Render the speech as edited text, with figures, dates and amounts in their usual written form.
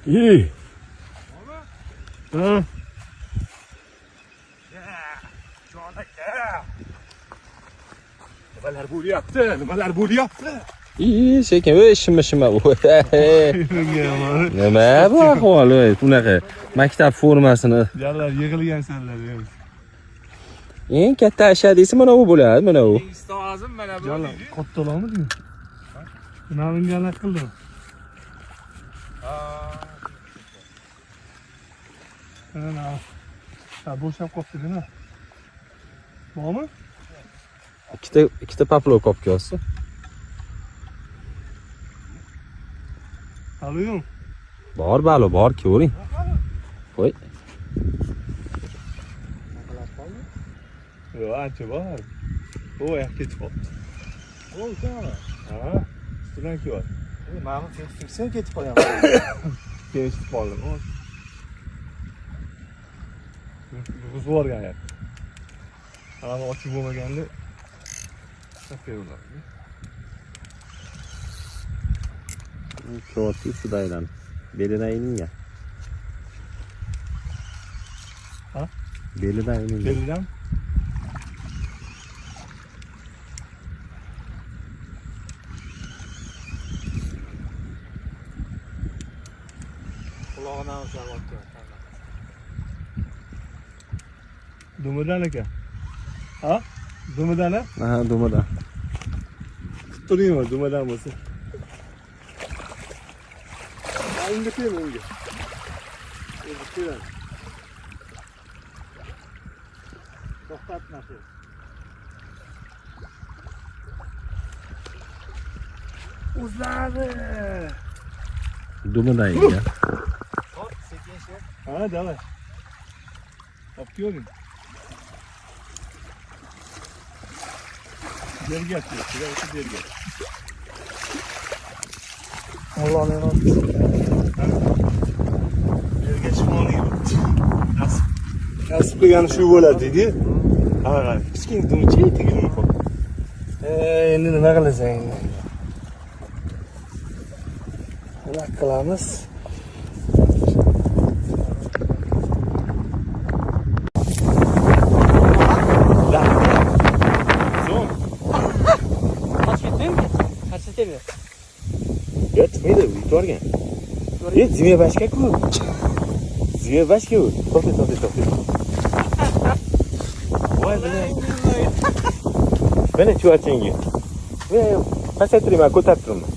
İyi. Ha. Nimalar bo'lyapti? Nimalar bo'lyapti? İyi, sekin. Ey, shima shima. Nima bu ahvol? Ey, bunaqa maktab formasini. Jallar yig'ilgan sanlar. Eng katta ashadiysi mana bu bo'ladi, mana u. Ustozim mana bu. Jallar kattalarmi deymi? Nima bunga anaqa qildi? Mana ha, bo'shab qolibdi nima? Bormi? Ikkita paplok olib kelsin. Hali yo'q. Bor, balo bor, ko'ring. Qo'y. Yo'q, ancha bor. U oyoq ketib qolibdi. O'lkami? Ha, ustidan kelyapti. Mana bu sen ketib qolgan. Keyin eshitib qoldim. Yurg'izib yuborgan yak. Ana ochiq bo'lmaganda topib. Ko'rdi ustida aylanib. Belidan ilingan. Ha? Belidan ilingan. Belidan? Qulog'idan ushlab. Dumidan ekan. Ha? Dumidan ha? Aha, dumidan. Turingmi, dumidan bo'lsa. Ha, unga tegma, unga. O'zi keladi. To'xtatma. O'zlari. Dumidan ilingan. Hop, sekin sher. Ha, davay. Olib ko'ring. Yerga atıyor, yerga. Allohning rozi. Yerga chiqmoqligi nasib. Nasib qilgani shu bo'ladi deydi. Ha, ha, kichkina dumchi tegilmay qoldi. Endi nima qilasan endi? Nima qilamiz? Yo'q, chiqmaydi, yuborgan. E, zimebashka-ku. Zimebashka u. To'xta, to'xta, to'xta. Voy, bilan. Mana chuvalchingi. Voy, pasaytirayman, ko'tarib turibman.